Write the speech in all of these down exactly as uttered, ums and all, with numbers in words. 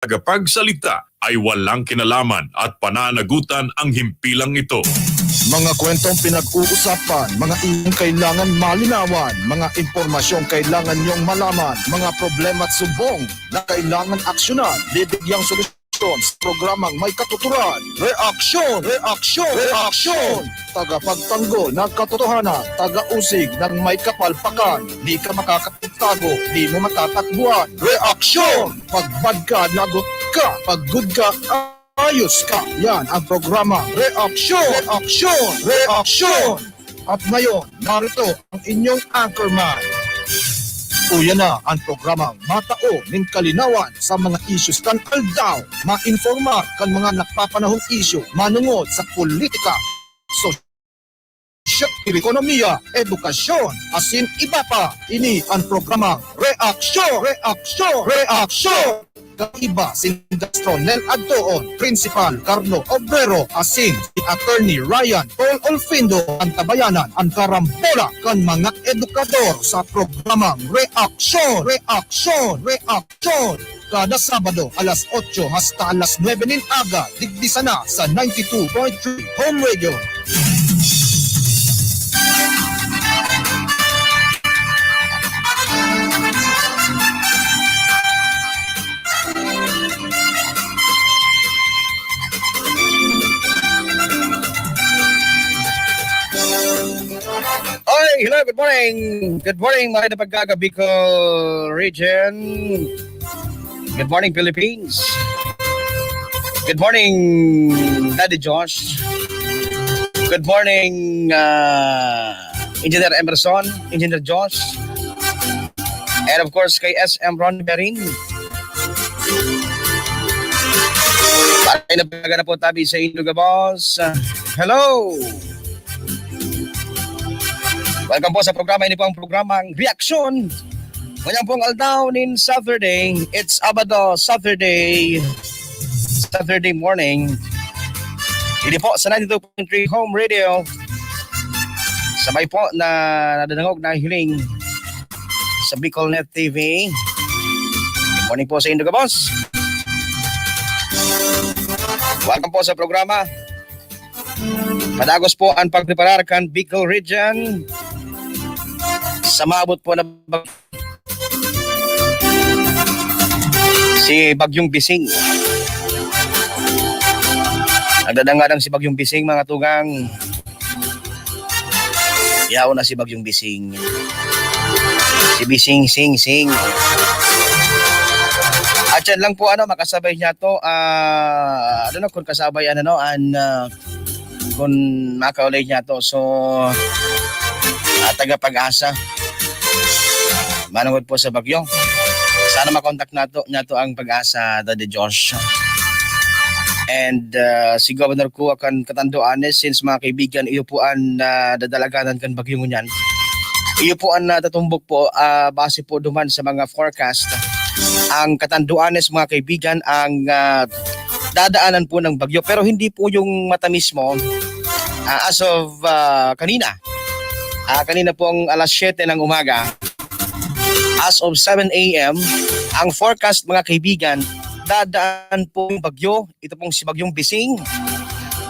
tagapagsalita ay walang kinalaman at pananagutan ang himpilang ito. Mga kwentong pinag-uusapan, mga isyung kailangan malinawan, mga impormasyong kailangan niyong malaman, mga problema at sumbong na kailangan aksyonan, bibigyang solusyon sa programang may katuturan. Reaksyon! Reaksyon! Reaksyon! Tagapagtanggol ng katotohanan, taga-usig ng may kapalpakan. Di ka makakapagtago, di mo matatakbuhan. Reaksyon! Pagbad ka, lagot ka, pag-good ka, ayos ka. Yan ang programang Reaksyon! Reaksyon! Reaksyon! At ngayon, narito ang inyong anchorman. Uya na ang programang matao nin kalinawan sa mga issues kan aldaw, mainformar kan mga nagpapanahong isyu manongod sa politika, sosyal, ekonomiya, edukasyon, asin iba pa. Ini ang programang Reaksyon! Reaksyon! Reaksyon! Kaiba si Industro Nel Adtoon, Principal Carlo Obrero, asin si Attorney Ryan Paul Olfindo, ang tabayanan, ang karambola kan mga edukador sa programang Reaksyon! Reaksyon! Reaksyon! Kada Sabado, alas otso hasta alas nuebe nin aga, digdi sana sa ninety-two point three Home Radio. Oy, hello, good morning. Good morning, mga kapagkagabi ko, region. Good morning, Philippines. Good morning, Daddy Josh. Good morning, uh, Engineer Emerson, Engineer Josh. And of course, kay S M Ron Berin. Para na po tabi sa Indo Gabos. Uh, hello! Welcome po sa programa. Ini po ang programang Reaksyon. Ngayong pong aldaw nin Saturday, it's Sabado, Saturday, Saturday morning. Ini po sa ninety-two point three Home Radio. Sabay po na nadadangog na hiling sa Bicol Net T V. Good morning po sa Indo Gabos. Welcome po sa programa. Padagos po ang pagpreparar kan Bicol Region sa maabot po na bag-, si Bagyong Bising. Nagdadangadang si Bagyong Bising, mga tugang. Yaon na si Bagyong Bising. Si Bising, sing, sing. At yan lang po, ano, makasabay niya to, ah, ano na, kung kasabay, ano, no, an, ah, kung makaulay niya to. So, ah, taga Pag-asa. Manungod po sa bagyo. Sana makontak nato, nato ang Pag-asa, Daddy Josh. And, ah, si Governor Cua kan Catanduanes, since, mga kaibigan, iyo po an, ah, dadalaganan kan bagyo ngunyan. Iyo po an natatumbok po, ah, base po duman sa mga forecast. Ang Catanduanes, mga kaibigan, ang, ah, dadaanan po ng bagyo. Pero hindi po yung mata mismo. Ah, as of, ah, kanina, ah, kanina pong alas siyete ng umaga, as of seven a m, ang forecast, mga kaibigan, dadaan po yung bagyo. Ito pong si Bagyong Bising.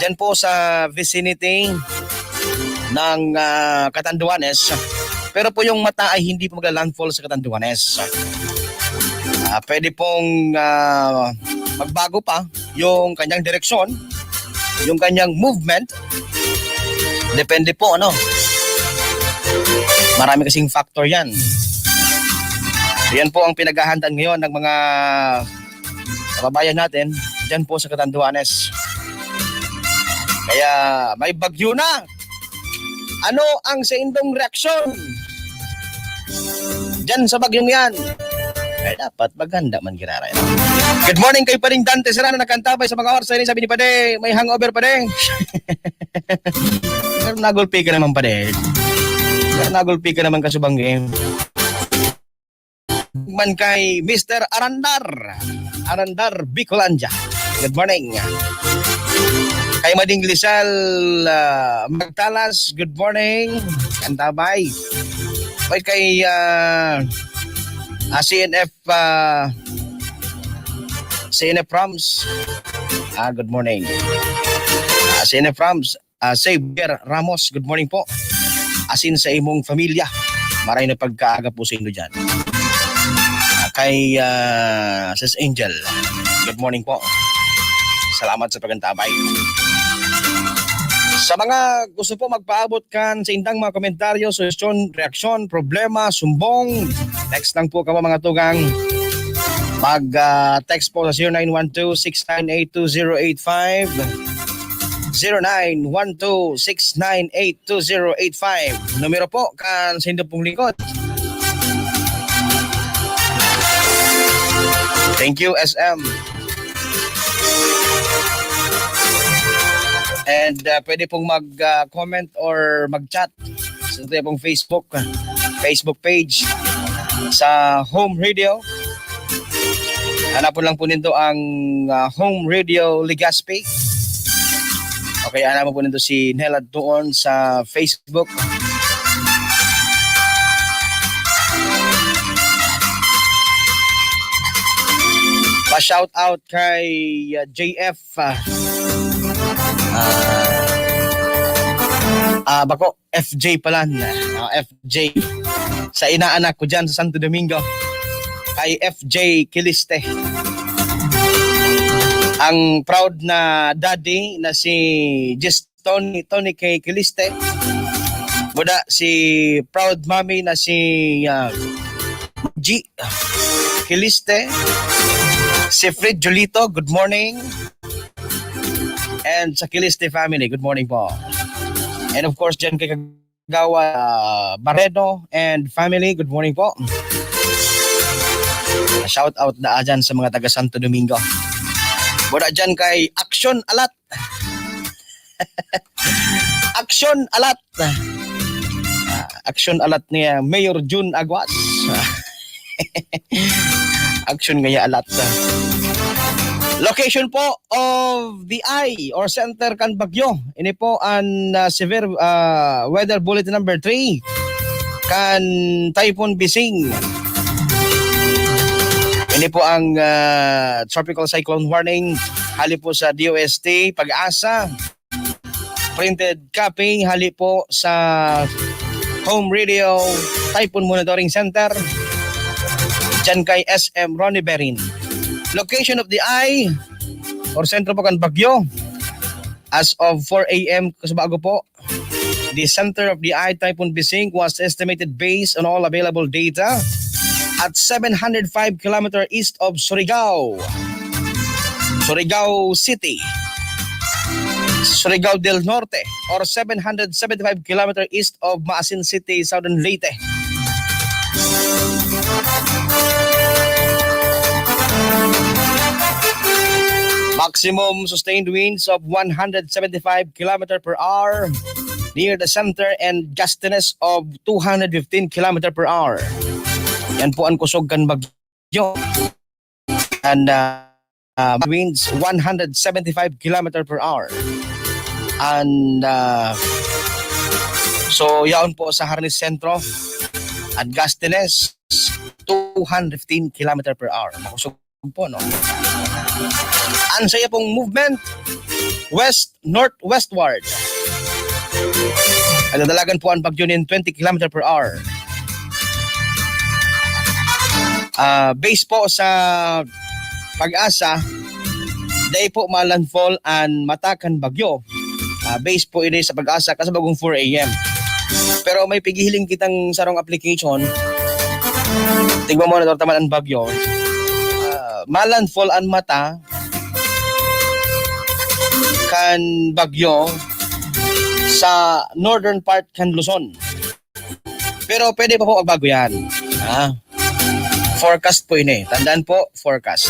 Diyan po sa vicinity ng, ah, Catanduanes. Pero po yung mata ay hindi po magla-landfall sa Catanduanes. Ah, pwede pong, ah, magbago pa yung kanyang direksyon, yung kanyang movement. Depende po, ano? Marami kasing factor yan. Yan po ang pinaghahandaan ngayon ng mga kababayan natin dyan po sa Catanduanes. Kaya may bagyo na. Ano ang saindong reaksyon dyan sa bagyong yan? Ay, dapat maghanda man giraray. Good morning kay Pading Dante Serrano, nakantabay sa mga oras na ini. Sabi ni Pade, "May hangover, Pade." Pero nagulpi ka naman, Pade. Pero nagulpi ka naman, kasubanggi. Man kay Mister Arandar. Arandar Bicolandia. Good morning. Kay Mading Lisel, ah, Magtalas, good morning. Antabay. Kay, kay, ah, ah, C N F, ah, Sine Prams. Ah, good morning. Ah, Sine Prams, ah, Xavier Ramos, good morning po. Asin sa imong pamilya. Maray na pagkaaga po sa inyo dyan. Ah, kay, ah, Sis Angel, good morning po. Salamat sa pag-antabay. Sa mga gusto po magpaabot kan sa indang mga komentaryo, suhestyon, reaksyon, problema, sumbong, text lang po kamo, mga tugang. Mag, ah, text po sa zero nine one two, six nine eight, two zero eight five. Zero nine one two, six nine eight, two zero eight five. Numero po kan sa inyong pong lingkod. Thank you, S M. And, ah, pwede pong mag, ah, comment or mag-chat sa ating pong Facebook, Facebook page sa Home Radio. Hanapon lang po nindo ang, ah, Home Radio Legazpi. Okay, hanapon po nindo si Nel Adtuon sa Facebook. Pa-shout out kay, ah, J F, ah, ah, ah, bako, F J pala, ah, F J. Sa inaanak ko dyan sa Santo Domingo, kay F J Kiliste. Ang proud na daddy na si Jis Tony, Tony K Kiliste. Buda si proud mommy na si, ah, G Kiliste. Si Fred Julito, good morning. And sa Kiliste family, good morning po. And of course, dyan kay Kagawa, ah, Barredo and family, good morning po. Shout out na dyan sa mga taga Santo Domingo. Buda dyan kay Action Alat. Action Alat. Ah, Action Alat ni, ah, Mayor Jun Aguas. Action ngaya Alat. Location po of the eye or center kan bagyo. Ini po ang, ah, severe, ah, weather bulletin number three kan Typhoon Bising. Ini po ang, ah, tropical cyclone warning hali po sa D O S T, PAGASA. Printed copy hali po sa Home Radio Typhoon Monitoring Center, dyan kay S M Ronnie Berin. Location of the eye or sentro po kan bagyo. As of four A M, kasubago po, the center of the eye Typhoon Bising was estimated based on all available data at seven hundred five kilometer east of Surigao, Surigao City, Surigao del Norte, or seven hundred seventy-five kilometer east of Maasin City, Southern Leyte. Maximum sustained winds of one hundred seventy-five kilometer per hour near the center and gustiness of two hundred fifteen kilometer per hour. Yan po ang kusog kan bagyo. And, uh, uh, winds one hundred seventy-five kilometer per hour. And, uh, so, yaon po sa harness sentro at gustiness two hundred fifteen kilometer per hour. Makusog po, no? Ang saya pong movement, west, northwestward. Nadadalagan po ang bagyo nin twenty kilometer per hour. Ah, base po sa PAGASA, dai po ma-landfall an mata kan bagyo. Ah, base po ini sa PAGASA kasabagong four A M. Pero may pighihiling kitang sarong application. Tigmamonitor ta man an bagyo. Ah, ma-landfall an mata kan bagyo sa northern part kan Luzon. Pero pwede pa po magbago yan. Ah, forecast po ini. Tandaan po, forecast.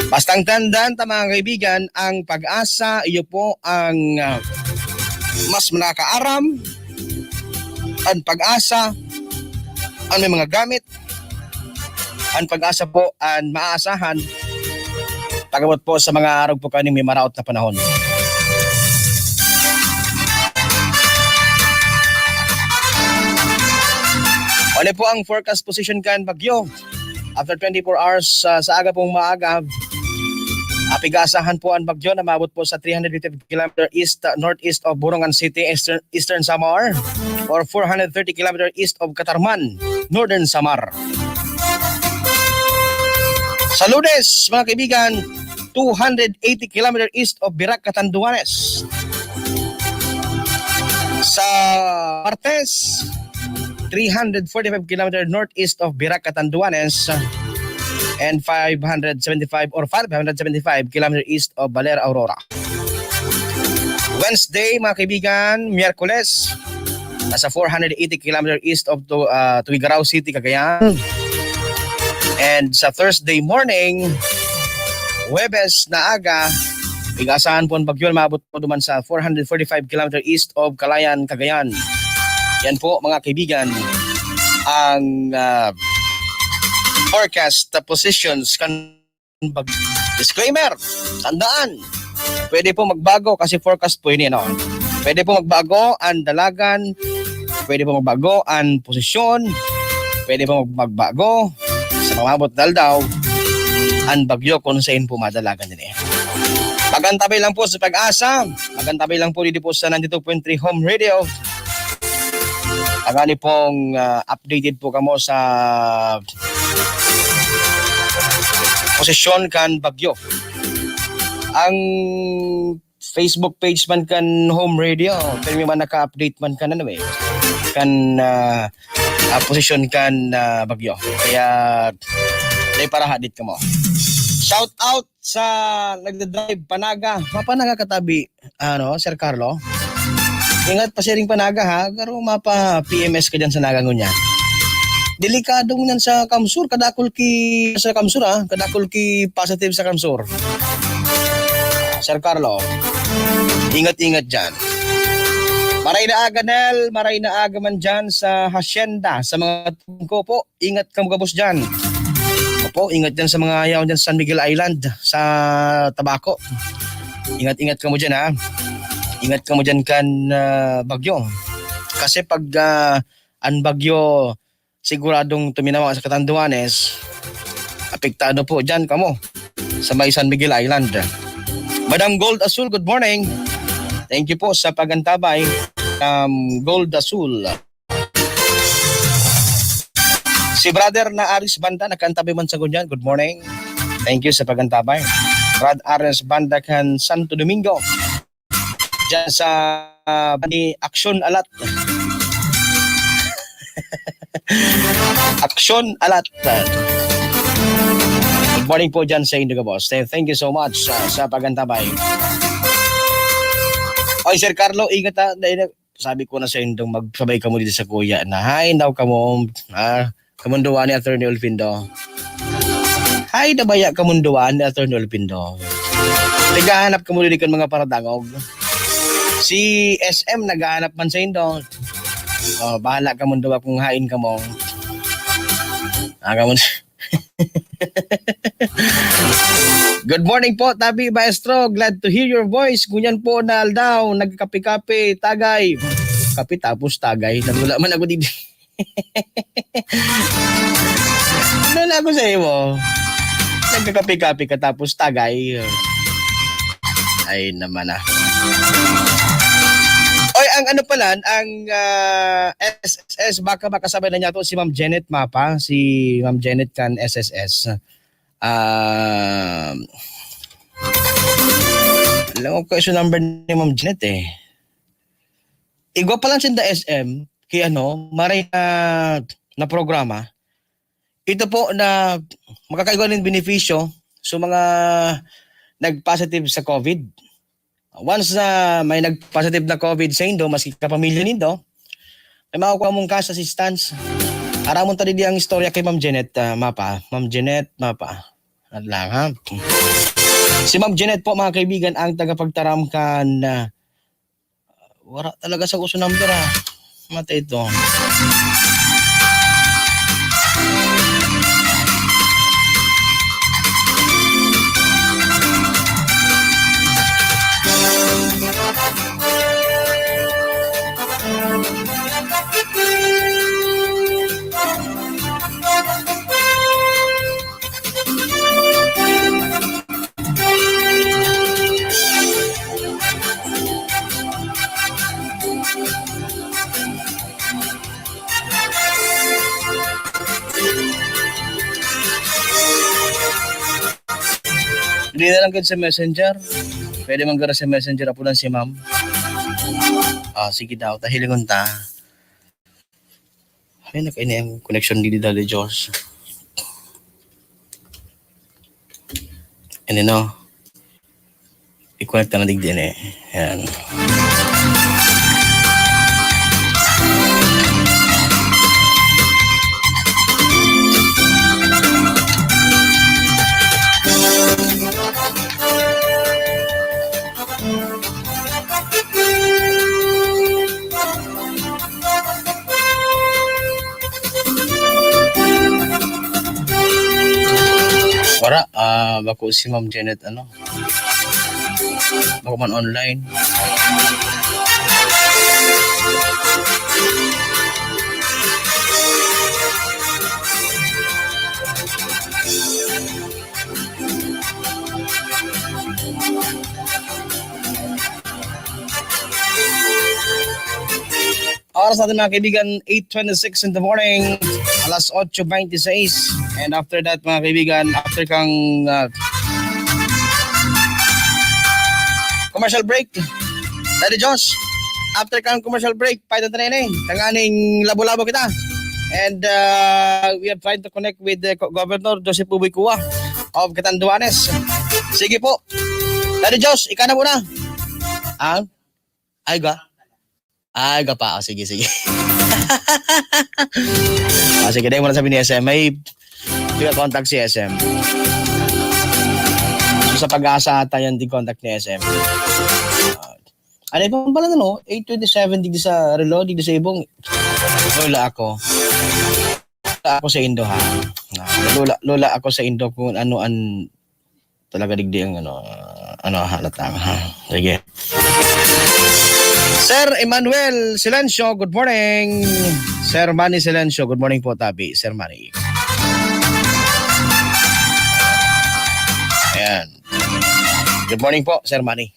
Bastang tandaan ta, mga kaibigan, ang PAGASA, iyo po ang, ah, mas nakakaaram, ang PAGASA, ang may mga gamit, ang PAGASA po, ang maaasahan, pag-abot po sa mga arog po kaning may maraot na panahon. Ano po ang forecast position kan bagyo? After twenty-four hours, ah, sa aga pong maaga, Pig-aasahan po ang bagyo na maabot po sa three hundred fifty kilometer east, uh, northeast of Borongan City, Eastern, Eastern Samar, or four hundred thirty kilometer east of Catarman, Northern Samar. Sa Lunes, mga kaibigan, two hundred eighty kilometer east of Virac, Catanduanes. Sa Martes, three hundred forty-five kilometer northeast of Virac, Catanduanes, and five hundred seventy-five or five hundred seventy-five kilometer east of Valera, Aurora. Wednesday, mga kaibigan, Miyerkules, nasa four hundred eighty kilometer east of Tu-, ah, Tuguegarao City, Cagayan. And sa Thursday morning, Huwebes na aga, pig-aasahan po ang bagyo na maabot po duman sa four hundred forty-five kilometer east of Calayan, Cagayan. Yan po, mga kaibigan, ang, ah, forecast positions kan bag-, disclaimer, tandaan, pwede po magbago kasi forecast po yun, eh, no? Pwede po magbago ang dalagan, pwede po magbago ang posisyon, pwede po mag-, magbago sa mga maabot na aldaw ang bagyo kung saan po madalagan din, eh. Magantabay lang po sa Pag-asa, magantabay lang po dito po sa ninety-two point three Home Radio. Tanganing pong, ah, updated po kamo sa posisyon kan bagyo. Ang Facebook page man kan Home Radio, pirmi man naka-update man kan ano eh, kan, ah, ah, posisyon kan, ah, bagyo. Kaya, may paraha dit kamo. Shout out sa nagdadrive Panaga. Mapanaga katabi, ano, Sir Carlo? Ingat pa siring Panaga, ha? Pero mapa-P M S ka dyan sa Naga ngunyan. Delikado ngunyan sa Kamsur. Kadakol ki, sa Kamsur, ha? Kadakol ki positive sa Kamsur. Sir Carlo, ingat-ingat dyan. Maray na aga, Nel. Maray na aga man dyan sa Hacienda, sa mga tungko po. Ingat kamo gabos dyan. Opo, ingat dyan sa mga yaon dyan sa San Miguel Island, sa Tabaco. Ingat-ingat kamo dyan, ha. Ingat kamo dyan kan, ah, bagyo. Kasi pag, ah, ang bagyo siguradong tuminawa sa Catanduanes, apektado po dyan kamo sa may San Miguel Island. Madam Gold Azul, good morning. Thank you po sa pagantabay, um, Gold Azul. Si Brother na Aris Banda, nakaantabay man sa ngunyan. Good morning. Thank you sa pagantabay. Brad Aris Banda kan Santo Domingo. Diyan sa, ah, ni Aksyon Alat. Aksyon Alat. Good morning po dyan sa Indoga Boss. Thank, thank you so much sa, sa pagantabay. Oy, Sir Carlo, ingat ha. Dahil sabi ko na sa indong magsabay kamo dito sa kuya na, "Hay, daw kamo, ah, kamunduan ni Attorney Olpindo." Hay, nabaya kamunduan ni Attorney Olpindo. Naghahanap kamo dito kan mga paradangog. Si S M naghahanap man sa indo. Oh, bahala kamunduan kung hain kamo. Ah, kamun-, Good morning po, Tabi Maestro. Glad to hear your voice. Ngunyan po na aldaw, nagkakape-kape, tagay. Kape tapos tagay. Nagwala man ako didi. Wala ako sa imo. Nagkakape-kape ka tapos tagay. Ay naman ah. Oy, ang ano pala, ang, ah, S S S, baka makasabay na niya to si Ma'am Janet Mapa, si Ma'am Janet kan S S S. Ah, alam ko yung number ni Ma'am Janet eh. Igwa pa lang siya sa S M, kay ano, maray na, na programa. Ito po na makakaigwa ng benepisyo sa mga nag-positive sa COVID. Once na may nag-positive na COVID sa indo, maski kapamilya nindo, may makukuha mong cash assistance. Aramon ta di ang istorya kay Ma'am Janet, ah, Mapa. Ma'am Janet, Mapa. At lang, ha? Si Ma'am Janet po, mga kaibigan, ang tagapagtaram kan, ah, wala talaga sa uso number, ah. Matay ito. Pwede na lang gud sa Messenger. Pwede man gud sa Messenger, apo lang si ma'am. Ah, sige daw, ta hilingon ta. Ay, nakaini ang connection digdi, Daddy Josh. Ano, no? I-connect na digdi, eh. Yan. Wala, ah, bako si Ma'am Janet, ano, bako man online. Oras natin, mga kaibigan, eight twenty-six in the morning. Alas otso veintiseis. And after that, mga kaibigan, after kang, ah, commercial break, Daddy Josh, after kang commercial break, paitan ta na ini. Tanganing labo-labo kita. And, ah, we are trying to connect with the co-, Governor Joseph Boboy Cua of Catanduanes. Sige po. Daddy Josh, ika na muna. Ang? Ay, ga? Ay, ga pa. O, sige, sige. Ah, sige, dahil mo na sabi ni S M. May, may contact si S M. So, sa Pag-asa ata yan, di contact ni S M. Ah, ano pa pala, no? Eight twenty-seven digdi sa relo, digdi sa ibong. Lola ako. Lola ako sa indo, ha? Ah, lola, lola ako sa indo kung ano ang talaga digdi ang ano, ano, ha, natang, ha? Sige. Sir Emmanuel Silencio, good morning. Sir Manny Silencio, good morning po, tabi. Sir Manny. Ayan. Good morning po, Sir Manny.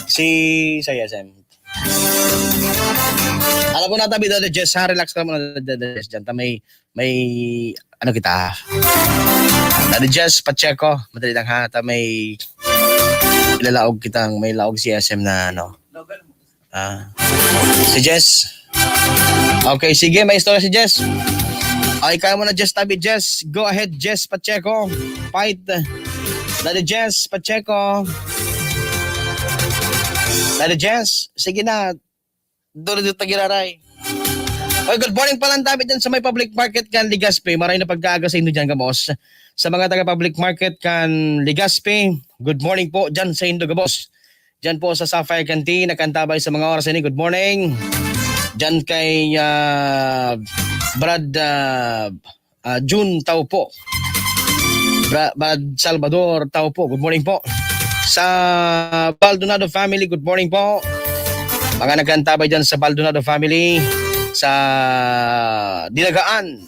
Si, sa S M. Alam mo na, tabi, Daddy Jess, ha? Relax ka muna, Daddy Jess, dyan. Ta may, may, ano kita, ha? Daddy Jess Pacheco, madali lang, ha? Ta may ilalaog kitang, may laog si S M na, ano. Ah. Si Jess. Okay, sige, may istorya si Jess. Ay, kaya mo na, Jess, tabi, Jess. Go ahead, Jess Pacheco. Fight. Daddy Jess Pacheco. Daddy Jess, sige na. Duro dito tagiraray. Oy, good morning palan tabi dyan sa may public market kan Legazpi. Maray na pagkaaga sa inyo dyan, gabos. Sa mga taga public market kan Legazpi, good morning po dyan sa inyo, gabos. Dyan po sa Sapphire Canteen, nakantabay sa mga oras ini. Good morning. Dyan kay, ah, Brad, ah, ah, Jun Taupo. Bra-, Brad Salvador Taupo, good morning po. Sa Baldonado family, good morning po. Mga nagkantabay dyan sa Baldonado family, sa Dinagaan,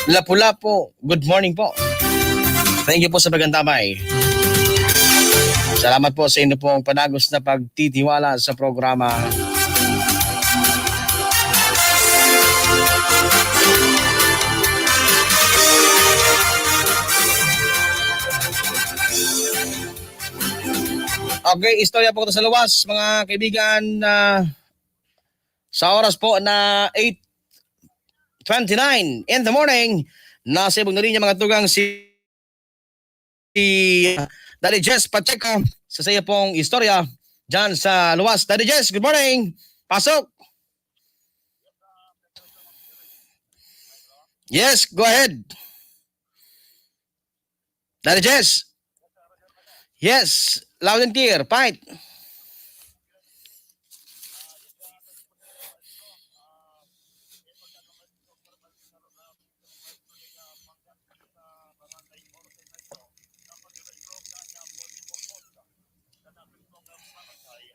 Lapu-Lapu, good morning po. Thank you po sa pagkantabay. Salamat po sa inyo pong panagos na pagtitiwala sa programa. Okay, istorya po ito sa luwas, mga kaibigan, ah, sa oras po na eight twenty-nine in the morning, nasa ibong na linya, mga tugang, si si Daddy Jess Pacheco sa saya pong istorya dyan sa luwas. Daddy Jess, good morning. Pasok. Yes, go ahead. Daddy Jess. Yes, loud and clear. Fight.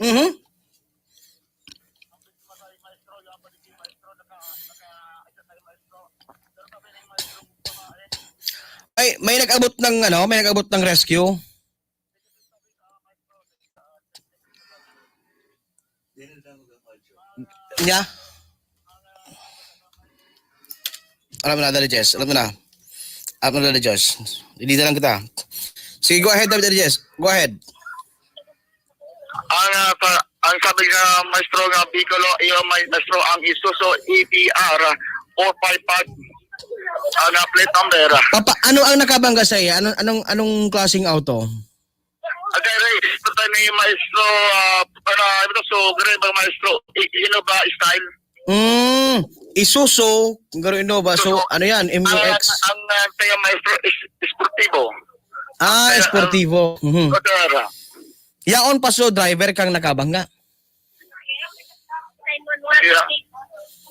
Mhm. Ay, may nag-abot ng ano, may nag-abot ng rescue. Yeah. Alam mo na, Daddy Jess. Alam mo na. Ano na, Diyos? Dito lang kita. Sige, go ahead, David Arias. Go ahead. Ang, ah, pa- ang sabi nga maestro nga Bicolo, iyo may maestro ang Isuzu A T R four five five ang, ah, plate number. Papa, ano ang nakabangga sa iya? Anong, anong, anong klaseng auto? At ay, ito tayo ni maestro, ah, para ito, so, ganun ba maestro? I- Innova style. Mm, Isuzu, garo Innova. So, ano yan? Ang, M U X. ang uh, tayo maestro is esportibo. Ah, kaya, esportivo. Mhm. Kotera. Yaon pa so driver kang nakabangga. Yeah.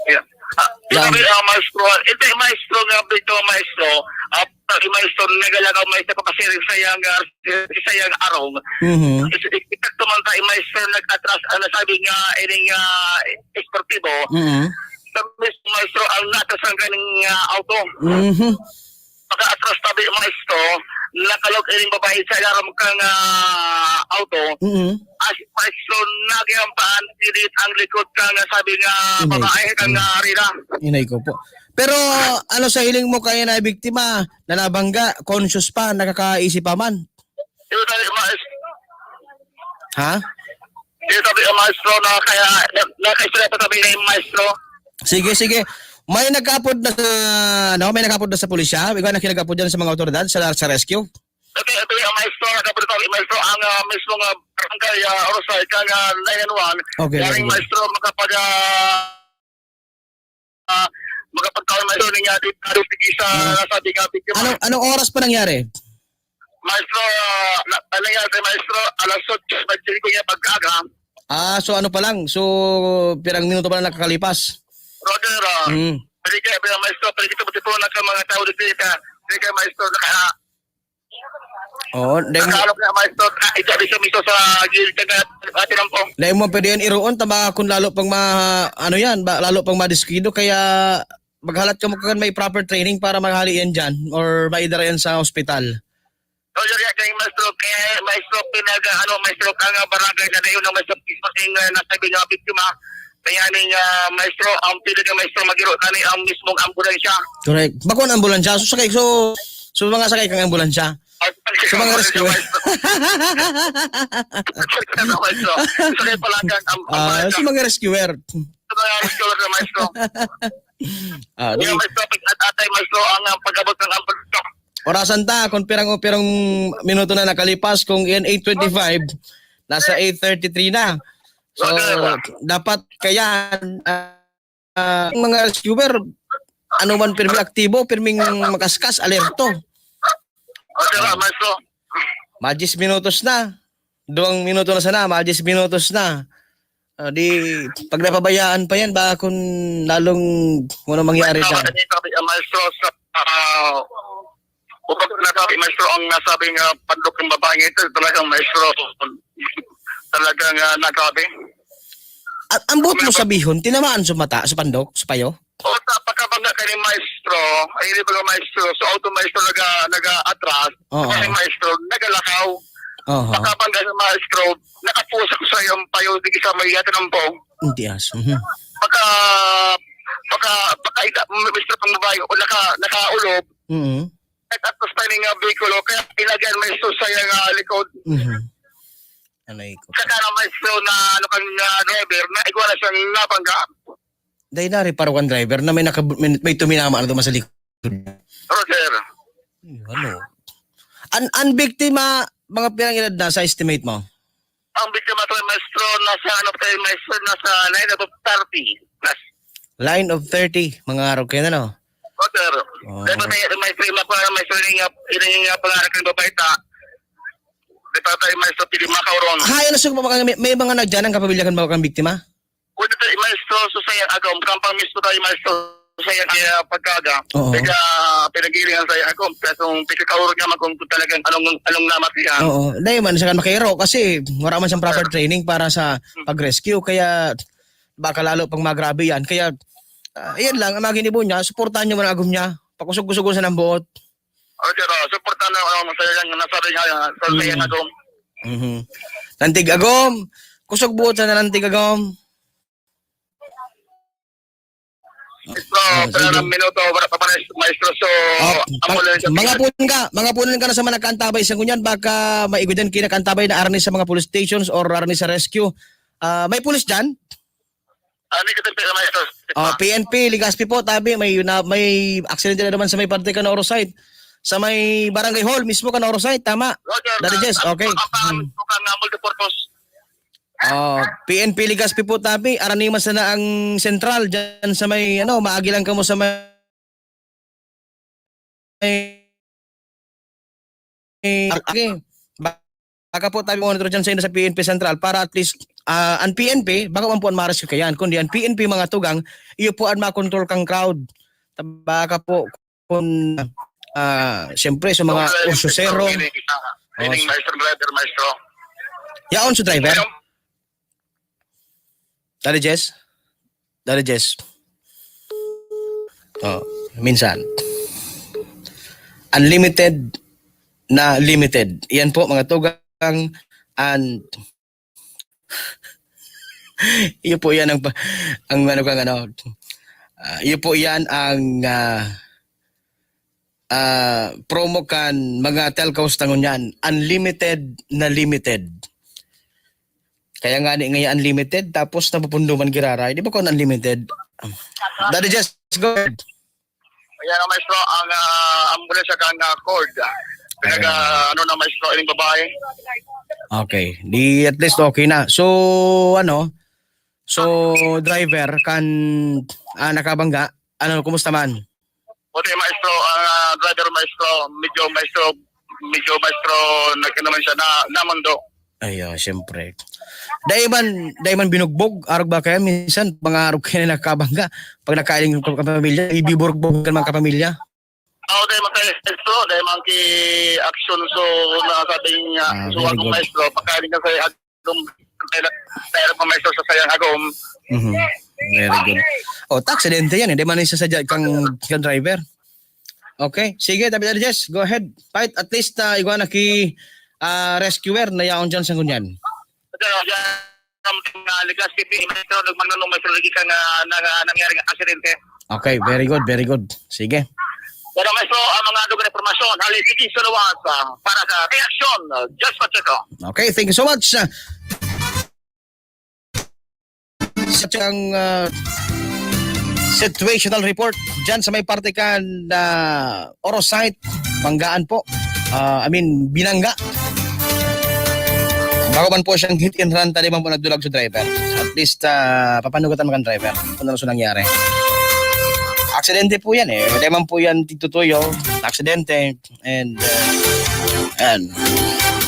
Yeah. Ah, Yeah. Sabi ang maestro, hindi maestro nga bito maestro, at si maestro nagalagaw maestro ko kasi rin sayang, ah, sayang arong. Mhm. Itakto man tayo maestro nag-atras, ano sabi nga, ining ah, esportibo, Mhm. sa mismo maestro ang natas ang kaning ah, auto. Mhm. Pagka-atras tabi maestro, nakalog ining babae sa ilarom kang ah, auto. Mhm. As maestro, nagyampaan, pilit ang likod kang ah, sabi nga Inay. babae kang ah, Rina. Inay ko po. Pero ano sa hiling mo kaya na biktima, nanabangga, conscious pa, nakakaisip pa man? Yung tayo maestro, Ha? yung tabi ang maestro na kaya, na, nakaistorya pa tabi na yung maestro. Sige, sige. May nagkaapod na sa, ano, may nagkaapod na sa pulisya. Ikaw na kinagapod dyan sa mga otoridad sa, sa rescue. Ito, ito yung maestro, nakapunta yung maestro, ang ah, mismo nga barangay, uh, Orosay, kang uh, nine one one. Okay, Yaring very good. Maestro, makapag, ah, ah, makapagkaon maestro niya dito, dito sa Hmm. nasabi nga, biktima. Anong, anong oras pa nangyari? Maestro, ah, na, ano nga, maestro, alas otso, maestro, ko niya pagkaaga. Ah, so ano pa lang? So, pirang minuto pa lang nakakalipas? Roger, ah, Mm. pwede kaya, pwede, maestro, pwede kita magtipon na sa mga tao dito, ka, pwede kaya, maestro, naka, Oo, dahil mo, naka, ano kaya, maestro, ah, isa, isa, miso sa gilid ka na, ate lang po. dahil mo pwede yan iroon, tama kung lalo pang ma, ano yan, ba, lalo pang madiskido, kaya maghalat ka mo kan may proper training para maghali yan dyan or maidara yan sa ospital. Roger, yan, kay maestro, kaya, maestro, pinag, ano, maestro, kang barangay na dayon ng maestro, yung uh, nasabi nga, biktima, kaya ning, ah, maestro, ang pili ng maestro, magiro, kani ang mismong ambulansya. Correct. Bako ang ambulansya. So, sakay, so, so mga sakay kang ambulansya. So, mga rescue. Ano, maestro? Sakay pala kang am- Ah, ambulansya. so, mga rescuer. Sa mga rescuer na, maestro. Ah, di, Yung maestro, pag-atay, maestro, ang ah, pag-abot ng ambulansya. orasan ta, kung pirang, pirang minuto na nakalipas, kung yan eight twenty-five, nasa eight thirty-three na. So, dapat kaya, ah, ah, ang mga rescuer, ano man, pirmi aktibo, pirming makaskas, alerto. O, sir, ah, maestro. Mga diyes minutos na. Duwang minuto na sana, mga diyes minutos na. Ah, di, pag napabayaan pa yan, baka kung lalong kung ano mangyari sa... Sabi, sabi, ah, maestro, sa, ah, upag na sabi, maestro, ang nasabing ah, pandok ng babaeng ito, talagang maestro, talagang ah, nagsabi. At ang buot mo sabihon, tinamaan sa mata, sa pandok, sa payo? O sa pagkabangga ka ni maestro, ay hindi ba maestro, so auto maestro naga, naga-atras, Oo. Kasi maestro, nagalakaw. Oho. Pagkabangga ni maestro, nakapusak sa iyong payo, di sa may yata ng pong. Ang tias. Mhm. Pagka, pagka, pagka ita, maestro pang babae, o naka, nakaulob, Mhm. nag-atras pa nga vehikulo, kaya ilagyan maestro sa iyang ah, likod. Mhm. Anay ko. Saka na maestro na ano kang ah, driver, na igwa na siyang nabangga. Dahil na reparo kan driver na may, nakab- may, may tuminama na duman sa likod. Pero sir, Ano? An, ang biktima, mga pirang edad na sa estimate mo? Ang biktima to, maestro, nasa ano pa tayo, maestro, nasa line of thirty. Nas, Line of thirty, mga araw kayo na, no? O, sir. Oo. Kaya pa tayo, maestro, yung mga, maestro, yung nga, yung nga pangarap ng babae ta. Di pa tayo, maestro, pili makaurong. Hayo na sugma, may, may mga nagdiyan ang kapamilya kan mga kang biktima? Pwede tayo, maestro, so sa iyang agom. Kampang mismo tayo, maestro, sa iyang kaya pagkaga. Oo. Kaya pinag-iilingan sa iyang agom. Pero kung pinakaurong naman kung talagang anong, anong namat yan. Oo. Dahil man, siya kan makairo kasi wala man siyang proper training para sa pag-rescue. Kaya baka lalo pang magrabe yan. Kaya, ah, yan lang, ang maginibo niya, suportahan niyo man ang agom niya. Pakusog-kusugon sa nang buot. O, sir, oh, suportahan na ako sa iyang nasabi nga, sa Mm. iyang agom. Mhm. Nantig agom. Kusog buot sa nantig agom. Maestro, Ah, pila sige. ng minuto, wala pa ba, maestro? So, Oh, ang pag, wala na siya mga tingnan. Punan ka, mga punan ka na sa mga nakaantabay sa ngunyan, baka may igudan kayo nakaantabay na arni sa mga police stations or arni sa rescue. Ah, may pulis dyan? Ah, may katampi na, maestro. Oh, P N P, Legazpi po, tabi, may, na, may aksidente na naman sa may parte ka na Orosite. Sa may barangay hall mismo ka na Orosite, tama? Roger, Daddy na, Jess, na, okay. Baka, Hmm. baka nga multipurpose. Oh, P N P Legazpi po, tabi, arani man sana ang sentral dyan sa may, ano, maagi lang kamo sa may, may, okay. Baka po tayo monitor dyan sa inyo sa P N P Central para at least, ah, ang P N P, baka man po ang ma-rescue kayan, kundi ang P N P mga tugang, iyo po ang makontrol kang crowd. Baka po, kung, ah, siyempre sa mga Okay, ursosero. Ini, ini, Oh, maestro, driver, maestro. Yaon sa driver? Ayun. Daddy Jess? Daddy Jess? Oh, minsan. Unlimited na limited. Yan po, mga tugang, and iyo po yan ang pa-, ang ano kang ano, ah, iyo po yan ang, ah, ah, promo kan mga telcos ta ngunyan. Unlimited na limited. Kaya nga ni, ngayon unlimited, tapos napupundo man giraray. Di ba kung unlimited? Daddy Jess, go ahead. Ayan, maestro, ang, ah, ambulansya kan, ah, cord. Pinag, Ayan. ah, ano na, maestro, ining babae. Okay. Di at least okay na. So, ano? So, driver kan, ah, nakabangga. Ano, kumusta man? Buti, maestro, ang, ah, driver, maestro, medyo, maestro, medyo, maestro, nag-, ano man siya, na, namundo. Ay, ah, siyempre. Dai man, dai man binugbog, arog ba kaya? Minsan, mga arog kaya na nakabangga. Pag nakain yung kapamilya, ibiburbog ka ng mga kapamilya. Oo, dai man kaya, maestro, dai man ki action, so, nasabing, ah, Ah, so, very akong good. Maestro, pagkain ka sa agom, pero, pero kung maestro sa sayang agom. Mhm. Very good. Oh, ta aksidente yan, eh. Di man yung sasadya kang, kang driver. Okay. Sige, David Jess, go ahead. Fight, at least, ah, igwa na ki, ah, rescuer na yaon dyan sa ngunyan. Ito, dyan, something na Legazpi, maestro, nagmagno-, maestro, lagi ka nga, na, nga nangyaring aksidente. Okay, very good, very good. Sige. Pero, maestro, ang mga lugar na impormasyon, hali, sige, salamat, ah, para sa reaksyon, ah, Jess Pacheco. Okay, thank you so much. Sa siyang, ah, situational report dyan sa may parte kan, ah, Orosite, Banggaan po. Ah, I mean, binangga. Bako man po siyang hit and run, tadi man po nagdulag sa driver. At least, ah, papanugatan mo kan driver kung ano sa nangyari. Aksidente po yan eh. Dai man po yan tigtutuyo. Aksidente. And, uh, and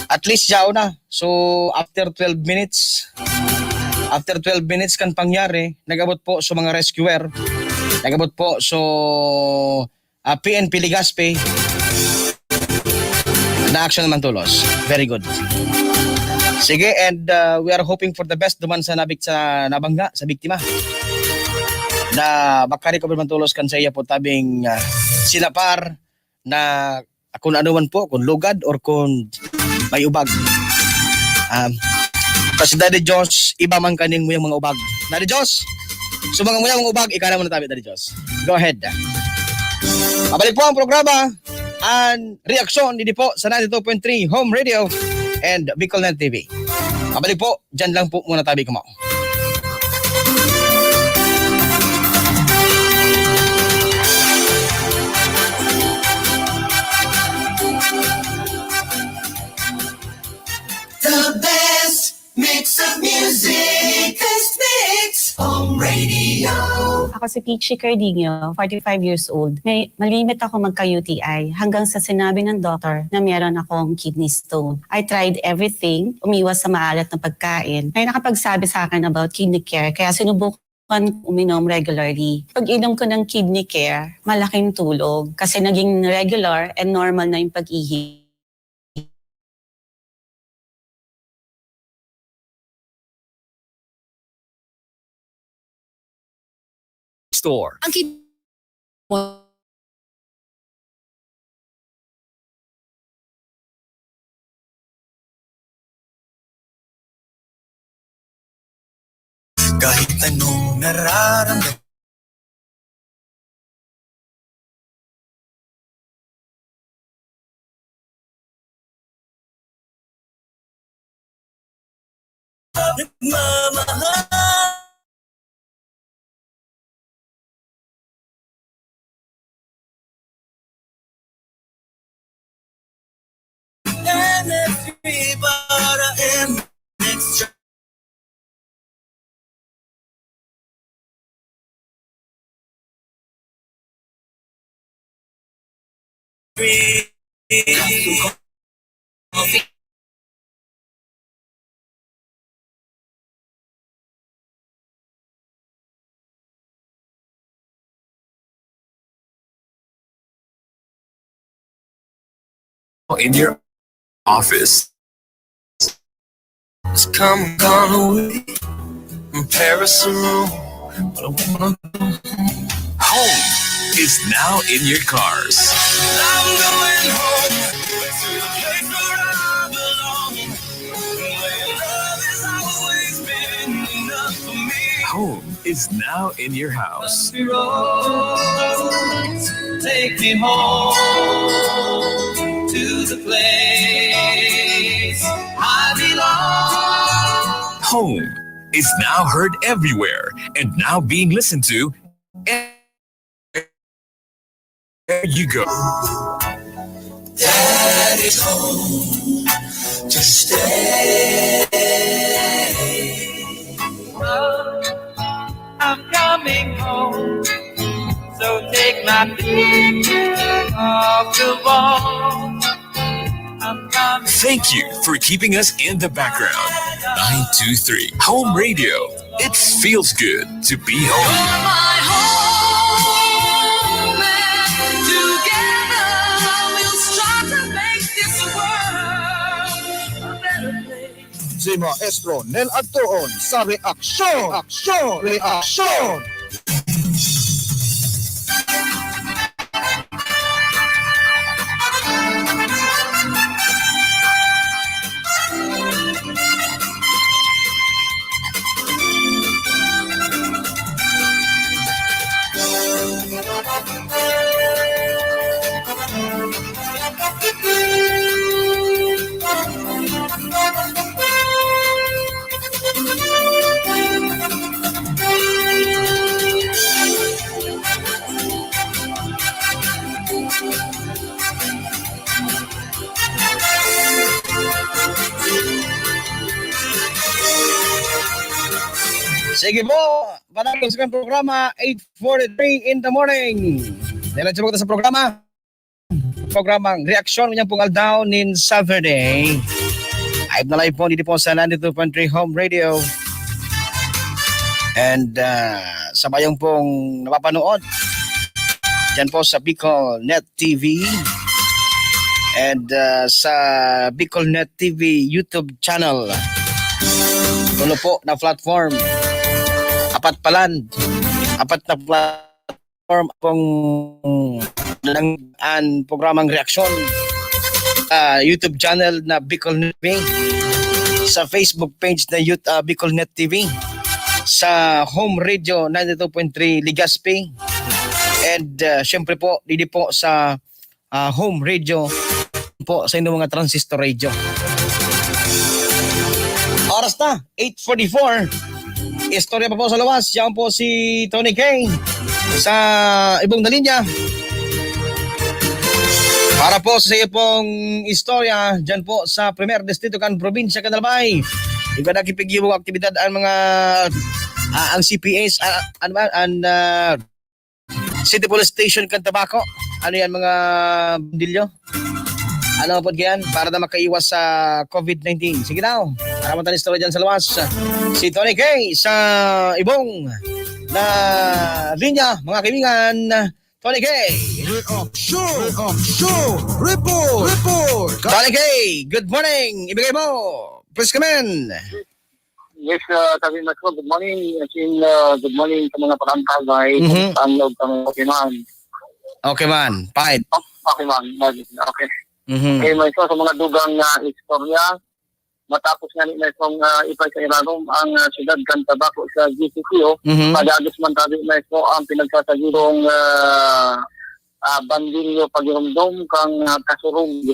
at least siya na. So, after twelve minutes, after twelve minutes kan pangyari, nag-abot po sa mga rescuer, nag-abot po sa, ah, P N P Legazpi, na action naman tulos. Very good. Sige, and, uh, we are hoping for the best duman sa nabik-, sa nabangga, sa biktima, na makarecover man tulos kan sa iya po tabing, uh, sinapar na kung ano man po, kung lugad or kung may ubag. Um, kasi Daddy Josh, iba man kaning muyang mga ubag. Daddy Josh, so mga muyang mga ubag, ikaw naman natabi, Daddy Josh. Go ahead. Pabalik po ang programa, ang reaksyon dito po sa ninety-two point three Home Radio and Bicol Net T V. Pabalik po, dyan lang po muna tabi ko mo. The best mix of music. Best mix. Home Radio. Ako si Peachy Cardinho, forty-five years old. May, malimit ako magka-U T I hanggang sa sinabi ng doktor na meron akong kidney stone. I tried everything, umiwas sa maalat na pagkain. May nakapagsabi sa akin about Kidney Care, kaya sinubukan uminom regularly. Pag-inom ko ng Kidney Care, malaking tulog kasi naging regular and normal na yung pag-ihi. Store. Ang kid-, Kahit anong nararamdaman. nagmamahal. M X P para M X. In your office. It's come, gone away. In Paris or Rome, but I wanna go home. Home is now in your cars. I'm going home to the place where I belong, where love has always been enough for me. Home is now in your house. Country roads, take me home to the place I belong. Home is now heard everywhere and now being listened to everywhere you go. That is home to stay. I'm coming home. So take my picture off the wall. I'm coming. Thank you for keeping us in the background. Nine two three Home Radio. It feels good to be home. You're my home, and together we'll strive to make this world a better place. Si Maestro Nel Adtoon sa Reaksyon, Reaksyon, Reaksyon. Sige po, panahon sa programa, eight forty-three in the morning. Diretso po kita sa programa. Programang Reaksyon ngayong pong aldaw nin Saturday. Live na live po dito po sa ninety-two point three Home Radio. And ah, sa bayong pong napapanood, dyan po sa Bicol Net T V and ah, sa Bicol Net T V YouTube channel. Tulo po na platform. Apat palan. Apat na platform. Platform pong ang programang Reaksyon, ah, YouTube channel na Bicol Net T V, sa Facebook page na Youth, ah, Bicol Net T V, sa Home Radio ninety-two point three Legazpi, and ah, syempre po, didi po sa ah, Home Radio po sa inyong mga transistor radio. Oras na, eight forty-four. Istorya pa po sa luwas. Yan po si Tony K sa Ibong na Linya. Para po sa iyo pong istorya, dyan po sa Primer Distrito kan Probinsya kan Albay. Ika nakipag-iwang aktibidad ang mga, ah, ang C P S, ah, ano ba, ang, ah, City Police Station kan Tabaco. Ano yan, mga bundilyo? Ano po yan? Para na makaiwas sa covid nineteen. Sige daw. Para matang istorya dyan sa luwas. Si Tony K sa Ibong na Linya, mga kaibigan. Tony K. Reaksyon! Reaksyon! Report! Report! Tony K, good morning! Ibigay mo! Please come in! Yes, uh, sabi mo, good morning. As in, uh, good morning sa mga parangkagay. Mhm. Kumusta ang loob kami? Okay man. Okay man. Fine. Oh, okay man. Okay. Mhm. Okay, may isa sa mga dugang na istorya. Matapos nga ni Maestro, ah, ipay sa Irarom ang, ah, siyudad kan Tabaco sa G C Q, Mhm. padagos man tabi, Maestro, ang pinagsasagibong, ah, ah, bandilyo pagirumdom kang, ah, kasurog.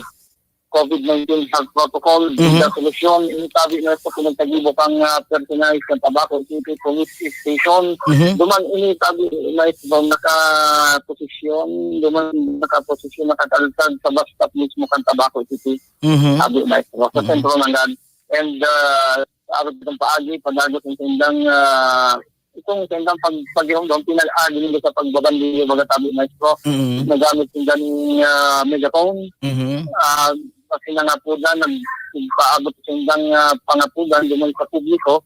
COVID nineteen health protocol, Mhm. Vida Solucion, ini tabi na sa pinagtagibo kang, ah, personahe kan Tabaco City Police Station. Mhm. Duman ini tabi na sa nakaposisyon, duman nakaposisyon, nakakalsad sa bus stop mismo kan Tabaco City. Mhm. Tabi na sa Mhm. sentro ng Gan. And, ah, sa arog ng paagi, padagot ang tindang, ah, itong tendang pag-, paghiromdom, pinag-agi nila sa pagbabandiyo, baga tabi, maestro. Mm. Nagamit yung ganing, ah, megaphone. Mhm. Ah, kasi nangapudan, nagpaabot sa tendang, ah, pangapudan, duman sa publiko,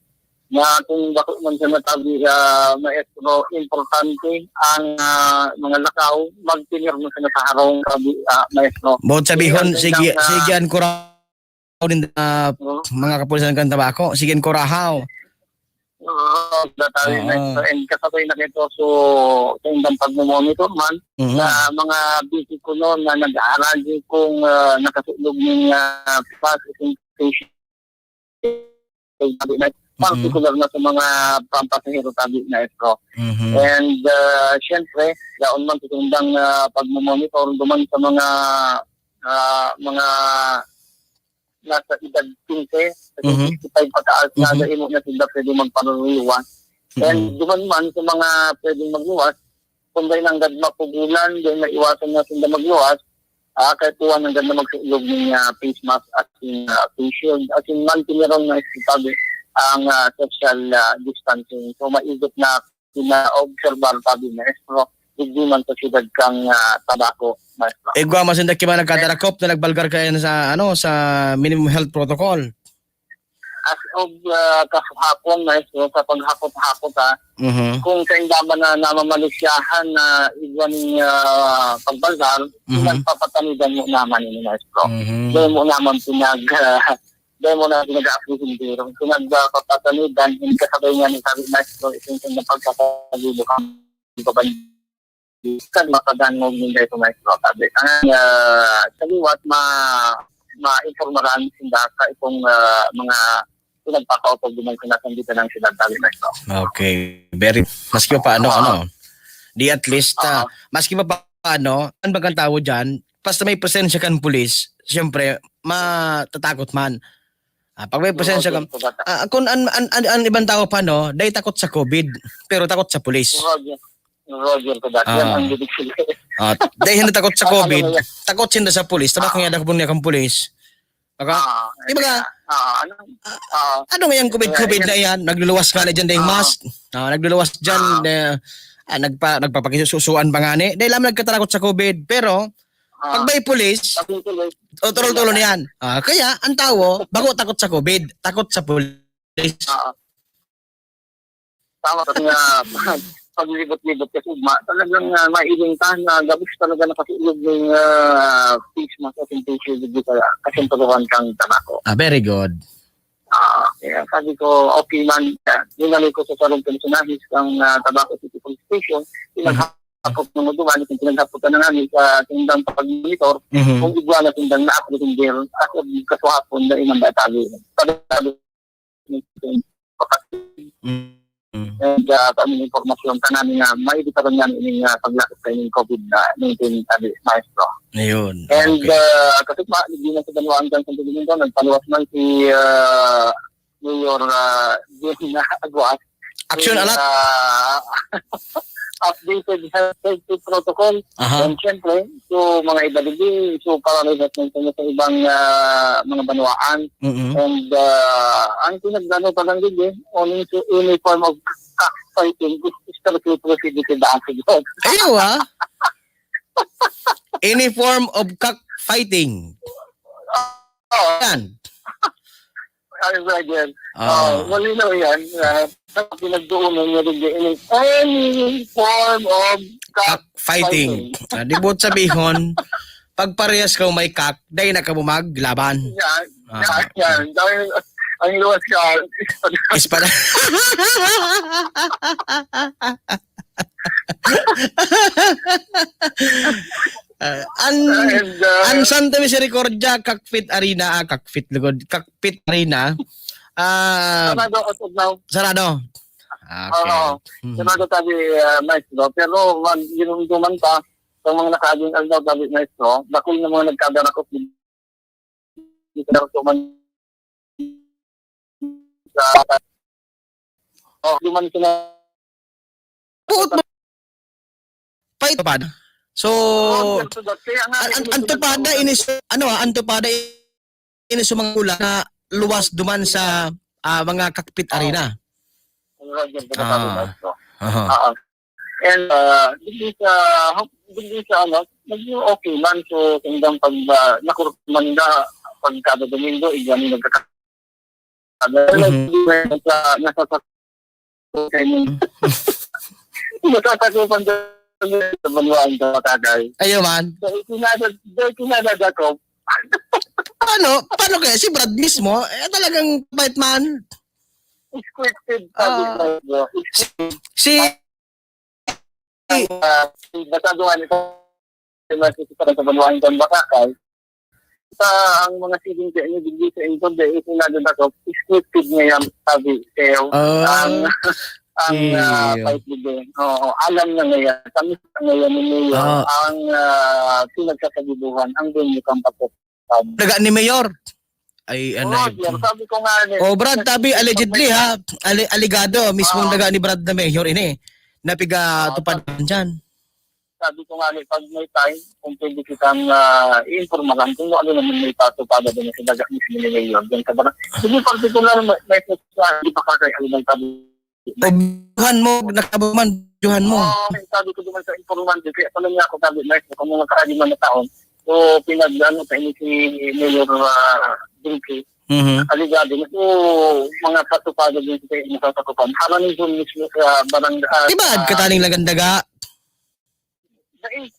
na kung bako man siya natabi, ah, maestro, importante ang, ah, mga lakaw, magpinirma sila sa harong, tabi, ah, maestro. Bukod sabihon, Yan, sige, tendang, ah, sige, an kurahaw nin, ah, Oo. mga kapulisan kan Tabaco. Sige, an kurahaw. Oo, datali na Oo. ito. And kasabay na nito, so, sa indang pagmumonitor man, Mhm. sa mga busy ko noon na nag-aaragi kung, ah, nakasulog ng, ah, bus, itong station, Mhm. particular na sa mga pampasahero, tabi na ito. Mhm. And, ah, syempre, yaon man sa indang, ah, pagmumonitor, duman sa mga, ah, mga nasa edad quince, Mhm. sixty-five pataas na Mhm. dai mo na sila pwede magparuluwas. And Mhm. duman man sa mga pwedeng magluwas, kung dai nanggad mapugulan, dai maiwasan na sila magluwas, ah, kaya tuwa nanggad na magsulog ng, ah, face mask at yung, ah, face shield. At yung man, tinirong na sabi ang, ah, social, ah, distancing. So, maigot na pinaobserbar, sabi ni Maestro, digdi man sa siyudad kan, ah, Tabaco, Maestro. Igwa man sinda ki man nagkadarakop na nagbalgar kaya sa, ano, sa minimum health protocol. As of, ah, kahapon, Maestro, sa paghakot-hakot, ah, Mhm. kung sa indaman na namamalisyahan na igwa ning, ah, pagbalgar, Mhm. nagpapatanidan mo naman ini, Maestro. Mhm. Dahil mo naman pinag, ah, dahil mo naman pinag-aaprehender. Kung nagpapatanidan, hindi kasabay nga ni sabi, Maestro, itong sa pagkakagulo ka, di ba ba kan makadangog ninda ito, Maestro, sabi. Ang, ah, sa liwat, ma-, maimpormaran sinda sa itong, ah, mga pinagpakaupog din ang sinasanditan ng sila, sabi, Maestro. Okay. Very, maski pa paano, Oo. ano, di at least, ah, Oo. maski pa paano, ang magandang tao dyan, basta may presensya kan pulis, siyempre, matatakot man. Ah, pag may presensya ka, Roger, Kubat. Ah, kung an, an, an, an ibang tao pa, no, dahil takot sa COVID, pero takot sa pulis. Roger. Roger, Kubat. Yan Ah. ang ibig sabihin. Ah, dahil hindi takot sa Ah, ano COVID, yan? takot siya sa pulis. Tabak Ah. nga daw niya kang pulis. Baka, Ah, di ba ka? ah, ano? Ah, Ah. ano nga yung COVID, Kaya COVID yan. na yan? Nagluluwas nga na dyan dahil Ah. mask. Ah, nagluluwas dyan. Ah. Eh, ah, nagpa, nagpapakisusuan pa nga ni. Dahil lang nagkatarakot sa COVID. Pero, Ah. pag may pulis, Pag may pulis, o, tulol-tulol wala. na yan. Ah, kaya, ang tao, bago takot sa COVID, takot sa pulis. Ah. Tama, kasi nga, pag, paglibot-libot kasi, ma-, talagang, ah, mailing ka na gabos talaga nakasulog yung, ah, face mask at yung face shield dito sa kasinturuhan kang tabako. Ah, very good. Ah, kaya sabi ko, okay man, ah, dinali ko sa sarong personahe kang, ah, Tabaco City Police Station, Mhm. pinaghapot ng duman, kung pinaghapot ka na nga, sa tindang pag-monitor, Mhm. kung igwa na tindang na-apprehender, at kasuhapon na inang batali. Sabi, sabi, Mm. And, ah, kami impormasyon ka namin nga maibitaran nga ining, ah, paglakop sa ining COVID nineteen, sabi, maestro. Ayun, And, okay. ah, kasi ma-, hindi na sa Banwaan kan Santo Domingo, nagpaluwas man si, ah, Mayor, ah, Gina Aguas. Action Eh, alert. ah, updated health safety protocol. Aha. And syempre, so, mga iba din, so, parang iba sa, sa ibang, ah, mga banwaan. Mm-mm. And, ah, ang pinagdano pa lang din, eh, only to any form of cockfighting is strictly prohibited, ah, siguro. Ayaw, ah. Any form of cockfighting. Oo. Yan. Ano ba yan? Ah. Ah, malinaw yan. Ah, sa pinagdoonan niya rin yan, any form of cock Cockfighting. fighting. Ah, di buot sabihon, pag parehas ka may cock, dahil na ka mo maglaban. Yan. Ah. Yan, yan. Dahil ang luwas ka. Espada. Ah, an, And, uh, an Santa Misericordia, Cockpit Arena, ah, Cockpit lugod, Cockpit Arena, ah, Sarado as of now. Sarado. Okay. Oo. Mhm. Sarado sabi, ah, Maestro. Pero mag-, ginumduman pa sa mga nakaaging aldaw, sabi, Maestro, bakul na mga nagkadarakot din. Dito lang sa man-, sa, oh, duman sila. Puot mo. Pait pa. So, Oh, sir, so that, kaya nga, an-, an-, ang tupada inis, ano, ah, ang tupada inis sa mga ulan na luwas duman sa, ah, mga kakpit Oo. arena. Ang Roger, pagkatabi Ah. na ito. Aha. Oo. And, ah, digdi sa, digdi sa, ano, naging okay man. So, hanggang pag, ah, nakurot man na, pag kada Domingo, eh, kami nagkaka-, Mhm. nasa, nasa, nasasakupan sa banwaan sa Makakay. Ayaw man. So, ikinadad-, so, ikinadad ako. Paano? Paano kaya? Si Brad mismo, eh, talagang bait man. Scripted, sabi Ah. ko, bro. Si, si Ah, basado nga nito, sa mga sisiparan sa banwaan sa Makakay, sa ang mga siling sa inyo, digdi sa inyo, dahil isinado na to, scripted ngayon, sabi sa'yo. Ah, Ang, ang, ah, iyo. Fight with them. Oo, alam na ngayon. Kami sa ngayon ni Mayor, Ah. ang, ah, pinagsasabibuhan, ang venue kang pagkakataon. Daga ni Mayor. Ay, Oo, anay. Sir, sabi ko nga ni Oh, Brad, tabi, allegedly, ha? Ali-, alegado, mismong Oo. daga ni Brad na Mayor ini. Napiga Oo, tupad sabi dyan. Sabi ko nga ni, pag may time, kung pwede kitang, ah, iinformahan kung ano naman may patupada din sa daga mismo ni Mayor. Diyan sa barang-, hindi particular, may, may sa, di pa kasi ang nagsabi. O, byuhan mo, nagsabi man, byuhan mo. Oo, sabi ko naman sa informante, kaya pala niya ako sabi, "Maestro, kung mga kaaliman na taon, so, pinag-, ano, sa inyo si Mayor, ah, Dinky, Mhm. Aligado, so, mga patupada din sa inyo sa sakupan." Harani doon mismo sa barangay, ah, Di ba, ah, kataning lagandaga? Dai,